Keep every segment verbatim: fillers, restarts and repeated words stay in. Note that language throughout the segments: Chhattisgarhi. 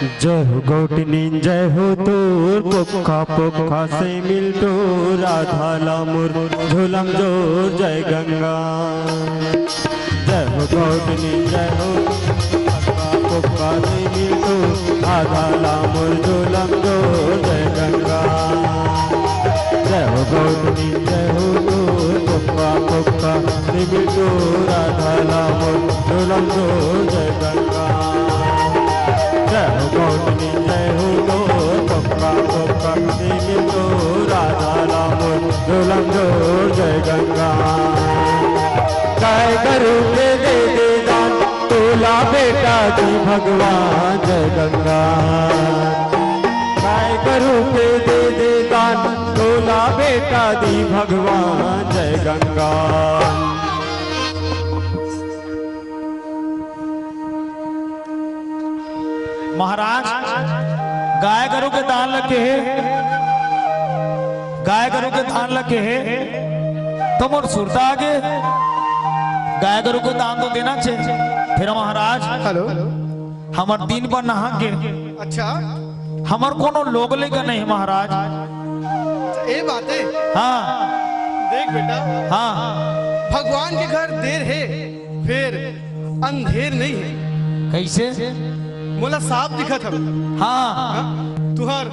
जय हो गौटनी, जय हो तोर पोखा, पोखा से मिलटो राधा ला मोर झोलम जोर जय गंगा। जय हो गौटनी, जय हो पोखा, पोखा से मिलटो राधा ला मोर झोलम जोर जय गंगा। जय हो गौटनी, जय हो तोर पोखा, पोखा से मिलटो राधा ला मोर झोलम जोर जय गंगा। जय हो गौतमी, जय हो तो पप्पा पप्पा, देवी तो राधा राम, झोलम झोल जय गंगा। गाय गरु के दे दे दान, तोला बेटा दी भगवान जय गंगा। गाय गरु के दे दे दान, तोला बेटा दी भगवान जय गंगा। महाराज, गाय गरु के दान ल केहे, गाय गरु के दान ल केहे, त मोर सुरता आगे, गाय गरु के दान तो देना छे। फेर महाराज, हेलो। हमर दिन भर नहा के, अच्छा। हमर कोनो लोग लइका नहीं महाराज। ए बात हे। हाँ। देख बेटा। हाँ। भगवान के घर देर हे, फेर अंधेर नहीं हे। कइसे? मोला साफ दिखत हवे। हाँ। हाँ? तुहर,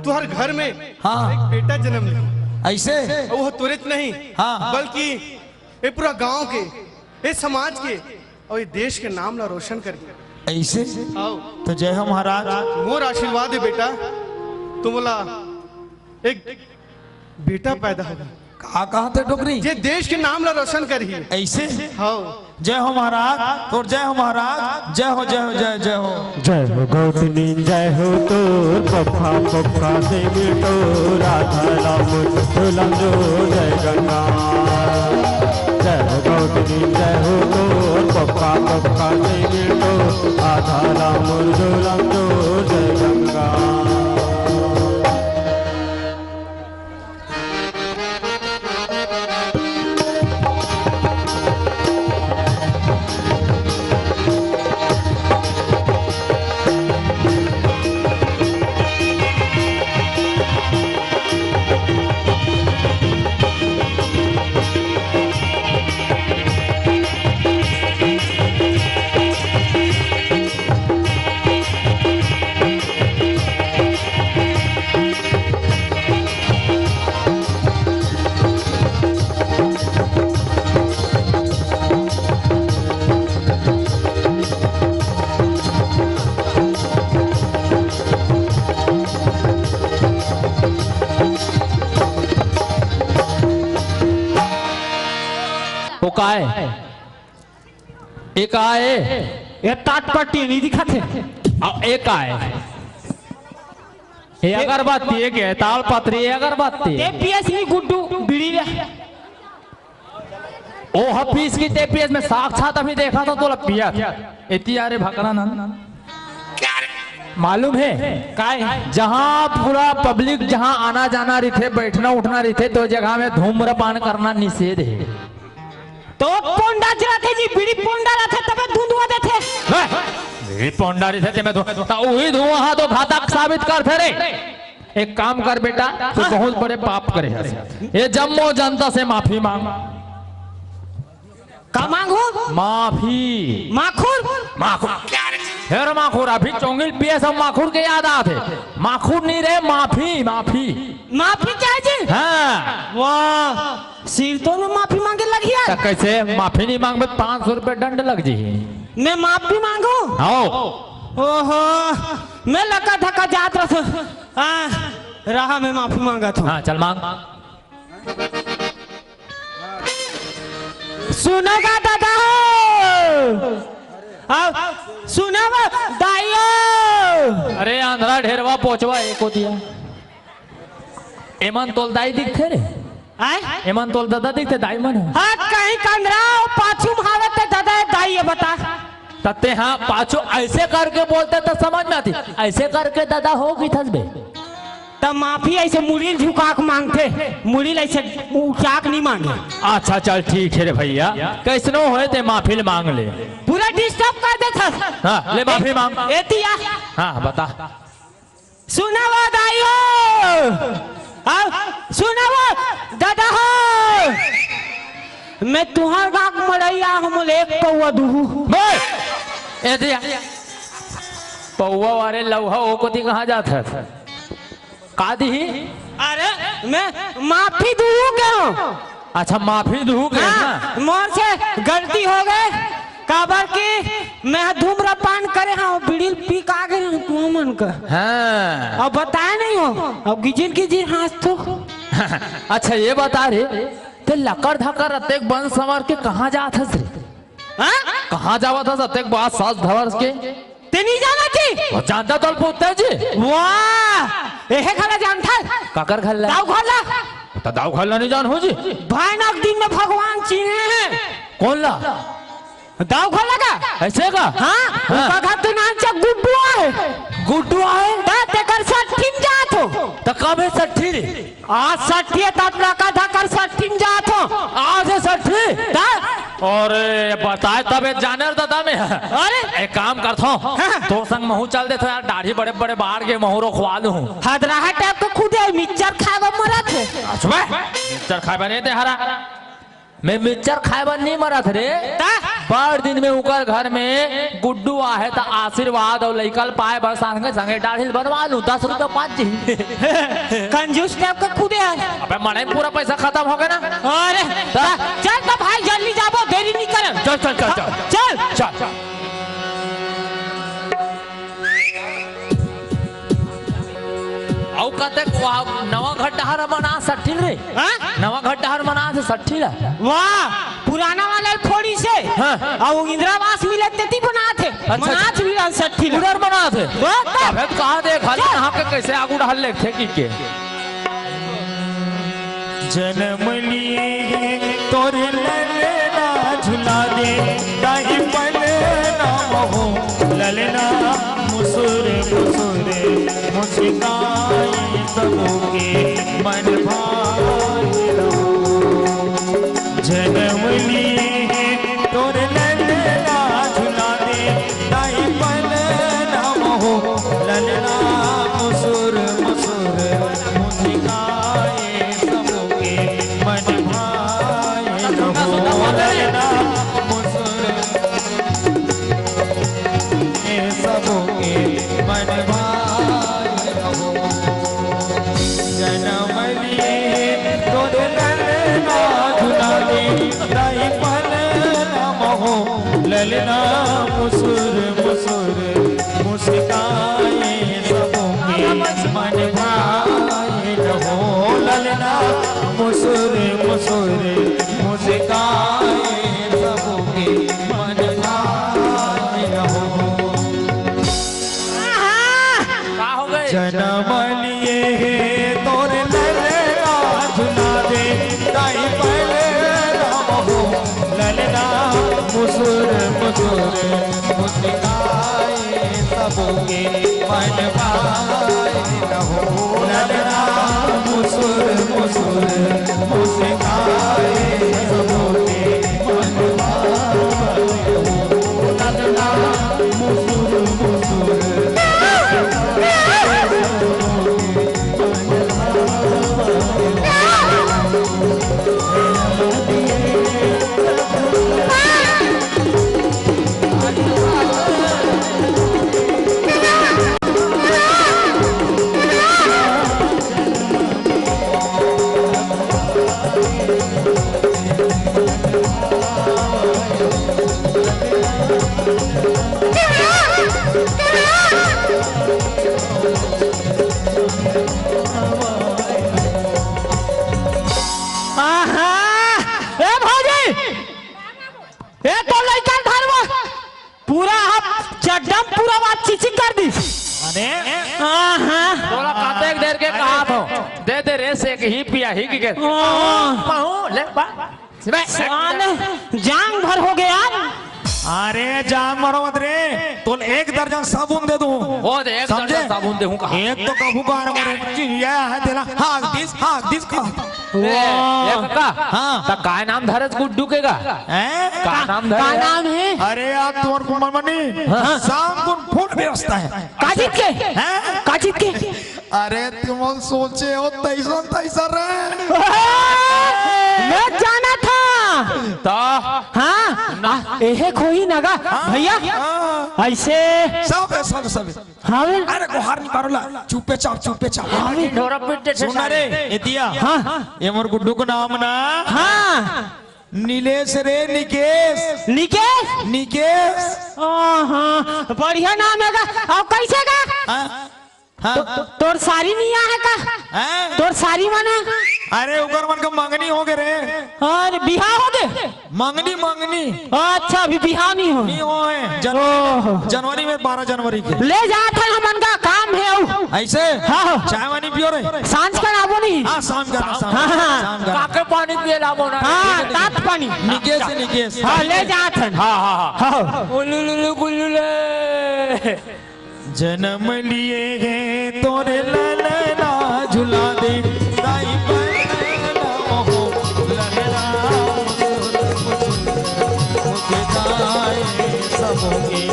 तुहर घर में हाँ। एक बेटा जन्म लिही। अइसे? अउ वो तोरेच नहीं, हाँ। बल्कि ए पूरा गांव के, ए समाज के अउ ए देश के नाम ला रोशन करही। अइसे? आओ। त जय हो महाराज। मोर आशीर्वाद हे बेटा, त मोला एक बेटा पैदा होही। का कहत हे डोकरी? जे देश के नाम ला रोशन करही। अइसे? हव। जय हो महाराज, तोर जय हो महाराज, जय हो, जय हो, जय, जय हो। जय हो गौतमी, जय हो तोर पप्पा, पप्पा से मिलटो राधा राम, झोलम जो जय गंगा। जय हो गौतमी, जय हो तोर पप्पा, पप्पा से मिलटो राधा राम, झोलम जो जय गंगा। वो काय? ए काय? ए ताट पट्टी नहीं दिखत हे। अब ए काय? ए अगरबत्ती, ए के ताल पत्री, ए अगरबत्ती। ते पियस नहीं गुड्डू, बीड़ी ले। ओ हफीज की ते पियस में साक्षात अभी देखा था तोला पियत। एती आ रे भकरा नन। मालूम हे? काय? जहाँ पूरा पब्लिक जहाँ आना जाना रहिथे, बैठना उठना रहिथे, तो जगह में धूम्रपान करना निषेध हे। तो पोंडा च रथे जी, बीड़ी पोंडा रथे तबे धुंधुआ देथे। हैं? बीड़ी पोंडा रथे तेमे धु-, त उही धुआं हा तो घातक साबित करथे रे। एक काम कर बेटा, तू हाँ। बहुत बड़े पाप करे हस। ये जम्मो जनता से माफी मांग। का मांगू? माफी। माखुर? माखुर। हे रे माखुर, अभी चोंगिल पिए सब माखुर के याद आथे। माखुर नहीं रे, माफी, माफी। माफी चाहे जी? हाँ। वाह। सिरतोन में माफी मांगे लगिया। त कइसे माफी नहीं मांगबे त पाँच सौ रुपया दंड लग जही। मैं माफी मांगू? हव। ओहो, मैं लका धक्का जात रह, आ, रहा मैं माफी मांगत हूँ। हाँ, चल मांग। सुनो गा दादा हो, आओ, सुनो गा दाई हो। अरे आंधरा ढेरवा पोचवा एको दिया। एमन तोल दाई दिखथे रे? आय? एमन तोल दादा दिखथे, दाई मन हे। हाँ, कहीं कंदरा अउ पाछू में हावे ते दादा हे, दाई हे बता। तते हाँ, पाछू ऐसे करके बोलते त समझ में आती, ऐसे करके दादा हो कहिथस बे। त माफी ऐसे मुड़ी ल झुका के मांगथे, मुड़ी ल ऐसे उठा के नहीं मांगे। अच्छा, चल ठीक हे रे भैया, कैसनो होय ते माफी ल मांग ले। पूरा डिस्टर्ब कर देथस। हाँ, ले माफी मांग। एती आ। हाँ, बता। सुना वो दाई हो, हाँ, सुना वो दादा हो, मैं तुंहर गाँव के मड़ई आहूँ, मोला एक पौवा दुहू। बोल, एती आ। पौवा वाले लौहा ओ कोती कहाँ जात हस? का दिही? अरे, मैं माफी दुहूँ कहेंव। अच्छा, माफी दुहूँ कहेंव हाँ, ना? मोर से गलती हो गे, काबर कि मैं धूम्रपान करे हँव, बीड़ी ल पी के आ गे हँव तुमन का। हाँ। अब बताय नहीं हँव, अब गिजिर गिजिर हाँसथों। अच्छा, ये बता रे, ते लकर धकर अतेक बन संवर के कहाँ जात हस रे? हाँ? कहाँ जावत हस अतेक बड़ा सज धवर के? ते नहीं जानत जी? वो जानथों, तोला पूछथों जी। वाह, एहे घला जानथस? काकर घर ला? दाऊ घर ला। त दाऊ घर ला नहीं जानहू जी? भयानक दिन में भगवान चिन्हे हे। कोन ला? दाऊ घर ला का? अइसे का? हाँ? हाँ। ओकर घर तो नानचक गुड्डू आहे। गुड्डू आहे? त तेकर सट्ठी म जात हँव। त कब हे सट्ठी रे? आज सट्ठी हे, त लकर धकर सट्ठी म जात हँव। आज हे सट्ठी? त? अरे, बताय तब ए जानेंव रे दादा मैं। अरे? एक काम करथों, हाँ। तोर संग महूँ चल देथों यार, दाढ़ी बड़े बड़े बाढ़ गे, महूँ रोखवा लूँ। हदरहा टाइप के खुदे मिक्सचर खाय बर मरत हे। अच्छा बे, मिक्सचर खाय बर नहीं ते हरा। मैं मिक्सचर खाय बर नहीं मरत रे। त? बड़ दिन में ओकर घर में गुड्डू आहे त आशीर्वाद अउ लइका ल पाय बर संगे संगे दाढ़ी ल बनवा लूँ, दस रुपया बाँच जही। कंजूस टाइप के खुदे हे। अबे मड़ई में पूरा पैसा खतम हो गे ना। अरे, त? चल त भाई जल्दी जाबो, देरी नहीं करन। चल, चल, चल, चल। चल। चल। अउ कतेक नवाघाट डहर बनाथे सट्ठी ल रे? हाँ? नवाघाट डहर बनाथे सट्ठी ल। वाह, पुराना वाला ल फोड़िस हे। हाँ। अउ इंदिरा आवास मिले तेती बनाथे। अच्छा, अच्छा। बनाथे मिले सट्ठी ल। उधर बनाथे। वाह, वाह। अबे त कहाँ देख, हाल चल। यहाँ के कैसे आगू डहर लेथे कि के? जनम लिए हे तोर ललना झुला दे, ताही पलना महू ललना मुसुर मुसुर मुस्काए सबके मन भाए रहू। जनम लिए हे तोर ललना झुला दे, ताही पलना महू ललना मुसुर मुसुर मुस्काए सबके मन भाए रहू। ललना मुसुर सबके मन भाए रहू। जनम लिए तोर ललना झुला दे, ताही पलना महू ललना मुसुर मुसुर मुस्काए सबके मन भाए रहू। ललना मुसुर मुसुर मुस्काए सबके मन भाए रहू। का हो गे? जनम लिए हे तोर ललना झुला दे, ताही पलना महू ललना मुसुर मुसुर मुस्काए सबके मन भाए रहू। ललना मुसुर मुसुर मुस्काए सबके मन भाए रहू। ललना मुसुर मुसुर आहा! ए भौजी! ए तो लइका धरवा! पूरा आप चड्डम पूरा बात चिचिक कर दी। अरे? आहा! तोला कतेक देर के कहा थो? दे दे रे, से एक ही पिया ही की के। आहा! महू, ले बा। सिबे। साले, जांग भर हो गया। अरे, जांग भरो मत रे। तोल एक दर्जन साबुन दे दूं। वो दे, एक समझे? दर्जन साबुन दे हूं कहा। एक तो कभू का रे मोरे चिड़िया है तेला, हाक दिस, हाक दिस का। ए, ए, कका, हाँ। त काय नाम धरस गुड्डू के गा? हैं? का नाम धरे का है? नाम है? अरे यार, तुम्हारे को मन मनी, हाँ। शाम को फुल व्यवस्था है। काजित के? हैं? काजित के? अरे तुम सोचे हो तैसन तैसा रे। मैं जाना था। त हाँ, आ, एहे खोही नगा, हाँ, भैया। हाँ। ऐसे सब है, सब, सब। हाँ बे। अरे गोहार नहीं मारो ला, चुप्पे चाप, चुप्पे चाप। हाँ बे। ढोरा पीट दे सुन ना रे, सारे। ए दिया। हाँ। ये मोर गुड्डू को नाम ना। हाँ। नीलेश रे, निकेश। निकेश? निकेश। हाँ, हाँ, बढ़िया नाम है का। और कैसे का? हाँ। हाँ। तो, तो, तोर सारी नहीं आए का? हैं? तोर सारी माना? अरे ओकर मन का मंगनी हो गे रे। अरे बिहाव हो गे? मंगनी, मंगनी। अच्छा, अभी बिहाव नहीं हो। नहीं हो है। जन-, ओहो। जनवरी में, बारह जनवरी के। ले जात हन हमन का काम है अउ। ऐसे? हाँ, हाँ। चाय वानी पियो रे। सांझ का आबो नहीं। हाँ, शाम का, शाम हाँ, हाँ। शाम का। काके पानी पिए लाबो ना। हाँ, तात पानी। निकेश, निकेश। हाँ, ले जात हन। हाँ, हाँ, हाँ। हाँ। उल्लू लुल्लू गुल्लू ले। जनम लिए हे तोरे ललना, झुला दे दाई बलना हो, ललना मुसुर मुसुर मुस्काए सबके।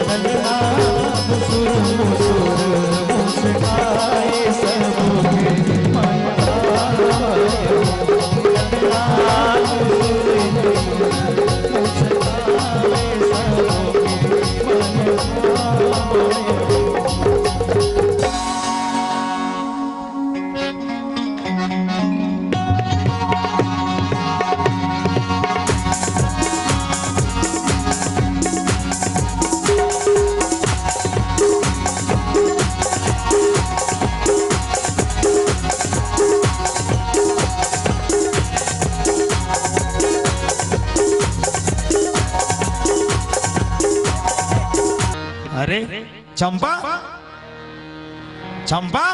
ललना मुसुर मुसुर मुस्काए सबके। अरे चंपा, चंपा,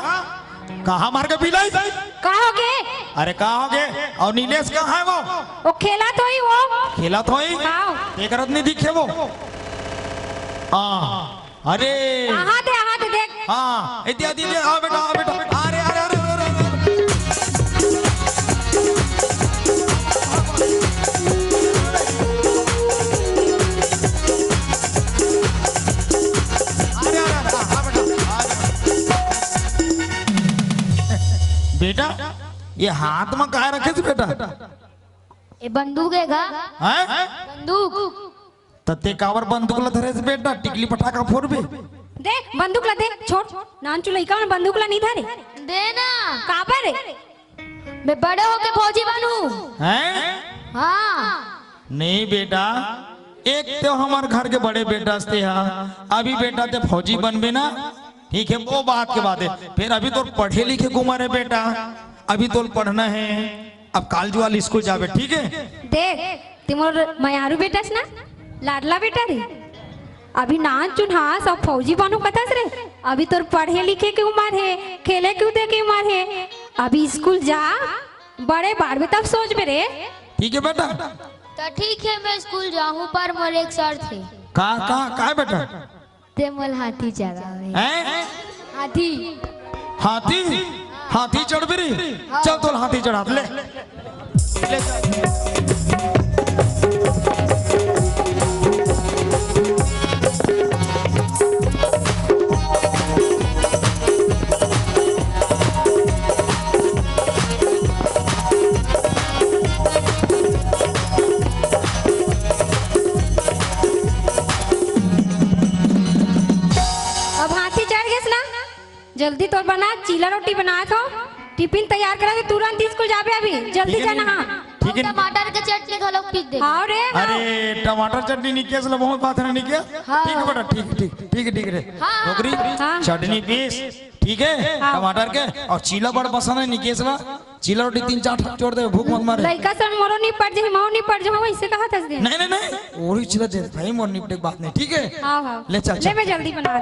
कहाँ मार के पी लाई? का हो गे? अरे का हो गे? और नीलेश कहाँ है वो? वो खेलत होही वो। खेलत होही? हाँ। तेकरत नहीं दिखे वो। हाँ। अरे। हाँ, दे, हाँ, दे, देख। हाँ, इति, इति, इति, आ बेटा, आ बेटा। अरे, अरे, अरे। अरे, अरे, अरे, आ बेटा, आ बेटा। बेटा, ये हाथ में काय रखे थे बेटा? ये बंदूक है गा? हैं? बंदूक। त ते काबर बंदूक ला धरे से बेटा, टिकली पटाखा फोड़बे? दे, बंदूक ला दे, छोड़। नानचु लइका मन बंदूक ला नहीं धरे। दे ना। काबर रे? मैं बड़े होके फौजी बनूं। हैं? हाँ। नहीं बेटा, एक तो हमार घर के बड़े बेटा हस ते हा, अभी बेटा ते फौजी बनबे ना, ठीक है, वो बात के बात है। फिर अभी तो पढ़े लिखे के उम्र है बेटा, अभी तो पढ़ना है, अब काल जुआल स्कूल जाबे, ठीक है? देख, ते मोर मयारू बेटा हस ना, लाडला बेटा रे। अभी नानचुन हस, सब फौजी बनहूं कथस रे। अभी तोर पढ़े लिखे के उम्र है, खेले कूदे के उम्र है। अभी स्कूल जा, बड़े बाढ़बे तब सोचबे रे। ठीक है बेटा। त ठीक है, मैं स्कूल जाहूं, पर मोर एक शर्त है। का, का, का है बेटा? ते मोला हाथी चरावे। हैं? हाथी। हाथी? हाथी चढ़बे रे? हाँ। चल तोला हाथी चढ़ा ले। ले चल। अब हाथी चढ़ गेस ना, जल्दी तोर बना, चीला रोटी बना तो, टिफिन तैयार करा दे, तुरंत स्कूल जाबे अभी, जल्दी ठीक है, जाना। हाँ। ठीक है। टमाटर के चटनी घलो पीस दे। हाँ रे, हाँ। अरे, टमाटर चटनी निकेश ला बहुत बात है ना निकेश? हाँ। ठीक है बेटा, ठीक, ठीक, ठीक है, ठीक है। हाँ। डोकरी, हाँ। चटनी पीस, ठीक है, हाँ। टमाटर के, और चीला बड़ पसंद है निकेश ला। चीला रोटी तीन चार ठा जोड़ दे, भूख मत मारे। लइका सन मोरो निपट जाही, मऊ निपट जाहूं, ऐसे कहा थस दे। नहीं, नहीं, नहीं, और ही चीला दे भाई, मोर निपटे के बात नहीं, ठीक है? हाँ, हाँ। ले चल, ले चल। मैं जल्दी बना।